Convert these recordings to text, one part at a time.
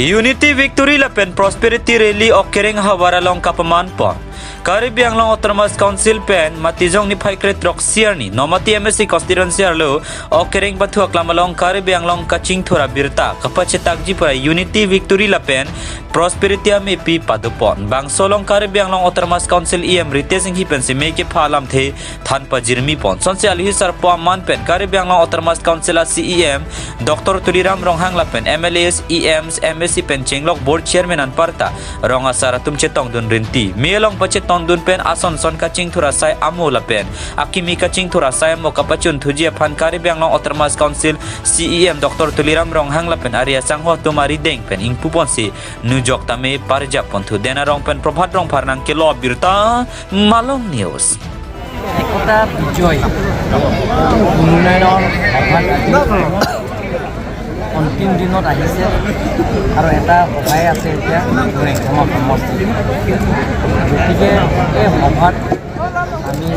Unity Victory Lapen Prosperity Rally occurring Hawaralong Kapaman pon. Karbi Anglong Autonomous Council pen matijong ni phaikret rok siarni Nomati MSC constituency arlo occurring pathuak lamalong Karbi Anglong Kaching Thura Birta kapachetak ji pura Unity Victory Lapen Prosperity ame pi padupon bangsolong Karbi Anglong Autonomous Council EM Ritesh Singh pen se meke phalam the than pa jirmi pon sonse alhi sar po man pen Karbi Anglong Autonomous Council a CEM Dr. Tuliram Ronghang Lapen MLAs EMs MSC pen Chenglok Board Chairman an parta ronga saratum chetong dun rinti melong pachetong dun pen ason son kaching thura sai amo lapen akimi kaching thura sai mo kapachun thujia phan Karbi Anglong Autonomous Council CEM Dr. Tuliram Ronghang Lapen Arya Sangho tumari deng pen ingpupon si nujok tame parjap pon thu dena rong pen Prabhat rong pharnang ke lo Birta Malong News. একতা বিজয় উন্নয়নৰ সভাত আজি অন্তিম দিনত আহিছে আৰু এটা সভাই আছে এতিয়া আমাৰ সমষ্টিত। গতিকে এই সভাত আমি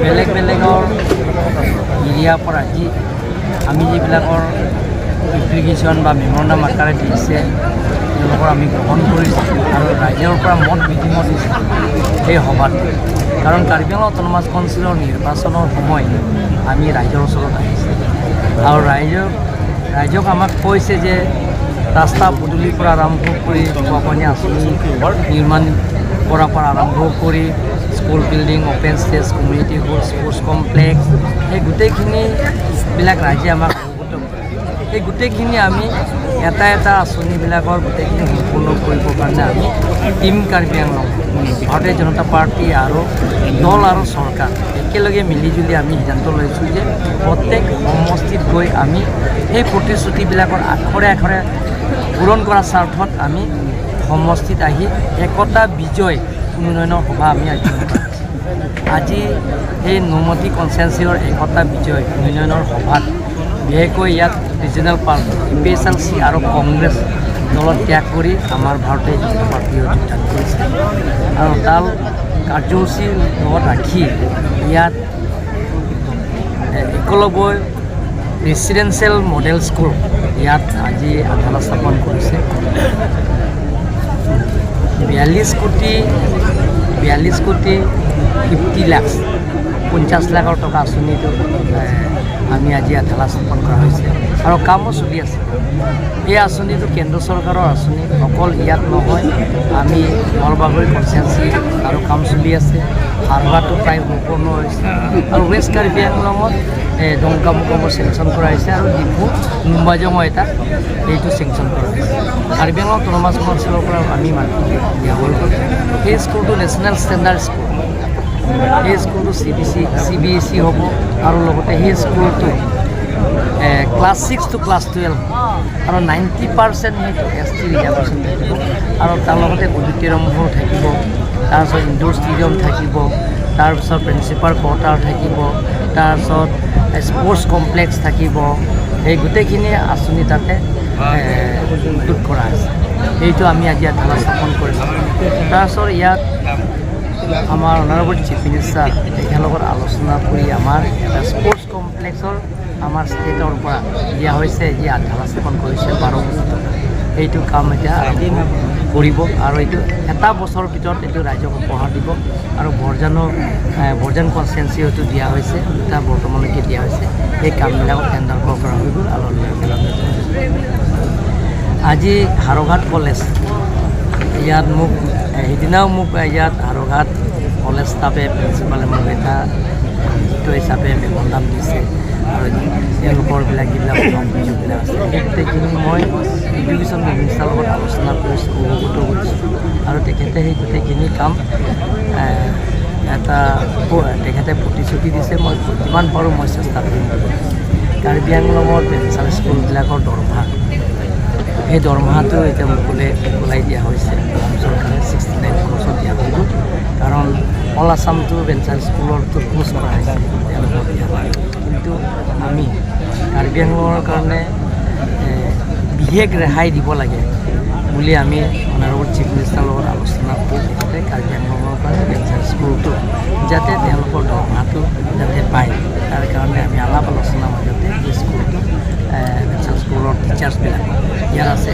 বেলেগ বেলেগৰ এৰিয়াৰ পৰা যি আমি যিবিলাকৰ এপ্লিকেশ্যন বা মেমৰেণ্ডাম আকাৰে দিছে, তেওঁলোকৰ আমি গ্ৰহণ কৰিছোঁ আৰু ৰাইজৰ পৰা মত বিনিময় দিছোঁ এই সভাত। কাৰণ কাৰ্বি আংলং অট'নমাছ কাউন্সিলৰ নিৰ্বাচনৰ সময় আমি ৰাইজৰ ওচৰত আহিছোঁ আৰু ৰাইজক আমাক কৈছে যে ৰাস্তা পদূলিৰ পৰা আৰম্ভ কৰি, খোৱাপানী আঁচনি নিৰ্মাণ কৰাৰ পৰা আৰম্ভ কৰি, school building, open stage, community hall, sports complex, সেই গোটেইখিনিবিলাক ৰাইজে আমাক অৱগত কৰে। সেই গোটেইখিনি আমি এটা এটা আঁচনিবিলাকৰ গোটেইখিনি সম্পূৰ্ণ কৰিবৰ কাৰণে আমি টীম কাৰ্বি আংলং, ভাৰতীয় জনতা পাৰ্টী আৰু দল আৰু চৰকাৰ একেলগে মিলিজুলি আমি সিদ্ধান্ত লৈছোঁ যে প্ৰত্যেক সমষ্টিত গৈ আমি সেই প্ৰতিশ্ৰুতিবিলাকৰ আখৰে আখৰে পূৰণ কৰাৰ স্বাৰ্থত আমি সমষ্টিত আহি একতা বিজয় উন্নয়নৰ সভা আমি আয়োজন কৰিছোঁ। আজি সেই নুমতি কনষ্টিটুৱেঞ্চিৰ একতা বিজয় উন্নয়নৰ সভাত বিশেষকৈ ইয়াত regional party U P S L C আৰু কংগ্ৰেছ দলত ত্যাগ কৰি আমাৰ ভাৰতীয় জনতা পাৰ্টীয়ে যোগদান কৰিছে আৰু তাৰ কাৰ্যসূচীৰ লগত ৰাখি ইয়াত একলব্য ৰেচিডেঞ্চিয়েল মডেল স্কুল ইয়াত আজি আধাৰশিলা স্থাপন কৰিছে। 42 কোটি, 42 কোটি 50 লাখ, 50 লাখৰ টকা আঁচনিটো আমি আজি আধাৰশিলা স্থাপন কৰা হৈছে আৰু কামো চলি আছে। এই আঁচনিটো কেন্দ্ৰ চৰকাৰৰ আঁচনি, অকল ইয়াত নহয়। আমি নলবাগৰি কনষ্টিটুৱেঞ্চি আৰু কাম চলি আছে, হাৰবাটো প্ৰায় সম্পূৰ্ণ হৈছে আৰু ৱেষ্ট কাৰ্বি আংলঙত ডংকামুকামৰ চেংচন কৰা হৈছে আৰু ডিফু নুম্বাজঙৰ এটা এইটো চেংচন কৰা হৈছে। কাৰ্বি আংলং অট'নমাছ কাউন্সিলৰ পৰা আমি মাটি দিয়া হৈ গ'ল। সেই স্কুলটো নেশ্যনেল ষ্টেণ্ডাৰ্ড স্কুল। সেই স্কুলটো চি চি বি এছ ই হ'ব আৰু লগতে সেই স্কুলটো class 6 to class 12 আৰু 90% সেইটো এছ টি ৰিজাৰ্ভেশ্যন থাকিব আৰু তাৰ লগতে অডিটৰিয়াম হল থাকিব, তাৰপিছত ইনডোৰ ষ্টেডিয়াম থাকিব, তাৰপিছত প্ৰিন্সিপাল কোৱাৰ্টাৰ থাকিব, তাৰপিছত স্পৰ্টছ কমপ্লেক্স থাকিব। সেই গোটেইখিনি আঁচনি তাতে ইনক্লুড কৰা আছে। সেইটো আমি আজি আধাৰশিলা স্থাপন কৰিছোঁ। তাৰপিছত ইয়াত আমাৰ অনাৰেবল চিফ মিনিষ্টাৰ তেখেতৰ লগত আলোচনা কৰি আমাৰ এটা স্পৰ্টছ কমপ্লেক্সৰ আমাৰ ষ্টেটৰ পৰা দিয়া হৈছে, যি আধাৰশিলা স্থাপন কৰিছে 12 কোটি টকা। সেইটো কাম এতিয়া আৰম্ভ কৰিব আৰু এইটো এটা বছৰৰ ভিতৰত এইটো ৰাইজক উপহাৰ দিব। আৰু বৰজান কনষ্টিটুৱেঞ্চি হয়তো দিয়া হৈছে, দুটা বৰ্তমানলৈকে দিয়া হৈছে। সেই কামবিলাকত টেণ্ডাৰ কল কৰা হৈ গ'ল আৰু আজি হাৰঘাট কলেজ ইয়াত মোক সেইদিনাও মোক ইয়াত হাৰঘাট কলেজ ষ্টাফে, প্ৰিন্সিপালে মোক এটা লিখিত হিচাপে মেমৰেণ্ডাম দিছে আৰু তেওঁলোকৰবিলাক যিবিলাক অভিযোগবিলাক আছে, সেই গোটেইখিনি মই এডুকেশ্যন মিনিষ্টাৰৰ লগত আলোচনা কৰিছোঁ, অৱগত কৰিছোঁ আৰু তেখেতে সেই গোটেইখিনি কাম এটা তেখেতে প্ৰতিশ্ৰুতি দিছে, মই যিমান পাৰোঁ মই চেষ্টা কৰিম বুলি। কাৰ্বি আংলঙৰ ভেঞ্চাৰ স্কুলবিলাকৰ দৰমহা, সেই দৰমহাটো এতিয়া মোকলাই দিয়া হৈছে। অসম চৰকাৰে 69 ক্ৰ'ৰ্ছত দিয়া হৈ গ'ল। কাৰণ অল আছামটো ভেঞ্চাৰ স্কুলৰটো ক্ল'জ কৰা হৈছে, তেওঁলোকৰ দিয়া নাই। কিন্তু আমি কাৰ্বি আংলঙৰ কাৰণে বিশেষ ৰেহাই দিব লাগে বুলি আমি অনাৰেবল চিফ মিনিষ্টাৰৰ লগত আলোচনা কৰি তেখেতে কাৰ্বি আংলঙৰ কাৰণে ভেঞ্চাৰ স্কুলটো যাতে তেওঁলোকৰ দৰমহাটো যাতে পায়, তাৰ কাৰণে আমি আলাপ আলোচনাৰ মাজতে এই স্কুলটো ভেঞ্চাৰ স্কুলৰ টিচাৰ্ছবিলাক ইয়াত আছে।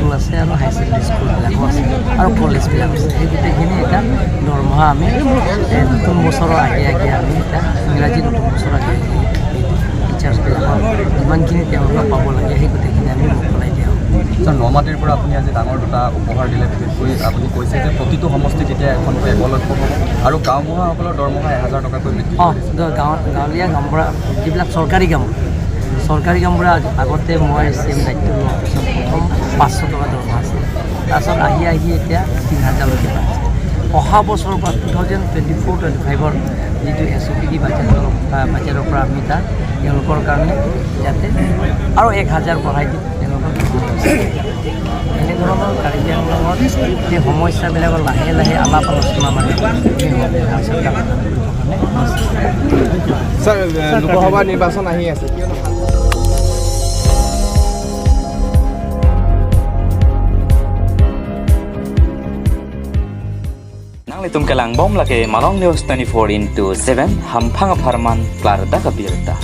স্কুল আছে আৰু হাই ছেকেণ্ডেৰী স্কুলবিলাকো আছে আৰু কলেজবিলাক আছে। সেই গোটেইখিনি এতিয়া দৰমহা আমি নতুন বছৰৰ আগে আগে, আমি এতিয়া ইংৰাজী নতুন বছৰৰ আগে আগে টিচাৰ্ছবিলাকৰ যিমানখিনি তেওঁলোকে পাব লাগে, সেই গোটেইখিনি আমি মোকলাই দিয়া হ'ব। ছাৰ, নমাটিৰ পৰা আপুনি আজি ডাঙৰ দুটা উপহাৰ দিলে। বিশেষকৈ আপুনি কৈছে যে প্ৰতিটো সমষ্টিত এতিয়া এখনকৈ একলব্য হ'ব আৰু গাঁওবুঢ়াসকলৰ দৰমহা 1000 টকাকৈ বৃদ্ধি কৰিছে। গাঁৱলীয়া গাঁওবুঢ়া যিবিলাক চৰকাৰী গাঁওবুঢ়া, চৰকাৰী গাঁওবুঢ়া আগতে মই চি এম দায়িত্ব লোৱাৰ পিছত প্ৰথম 500 টকা দৰমহা আছিল। তাৰপিছত আহি আহি এতিয়া 3000লৈকে বাঢ়িছে। অহা বছৰৰ পৰা 2024-25ৰ যিটো এছ অ' পি ডি বাজেটৰ পৰা আমি তাত তেওঁলোকৰ কাৰণে ইয়াতে আৰু 1000 বঢ়াই দিম তেওঁলোকৰ। এনেধৰণৰ কাৰ্বি আংলঙত সেই সমস্যাবিলাকৰ লাহে লাহে আলাপ আলোচনা মানে আমি সমস্যাবিলাক সমাধান কৰিবৰ কাৰণে চেষ্টা কৰিম। ছাৰ, লোকসভা নিৰ্বাচন আহি আছে, কিয়? Nang litum kalang bom lake Malong News 24 into 7 hampang farman klar da kabirta.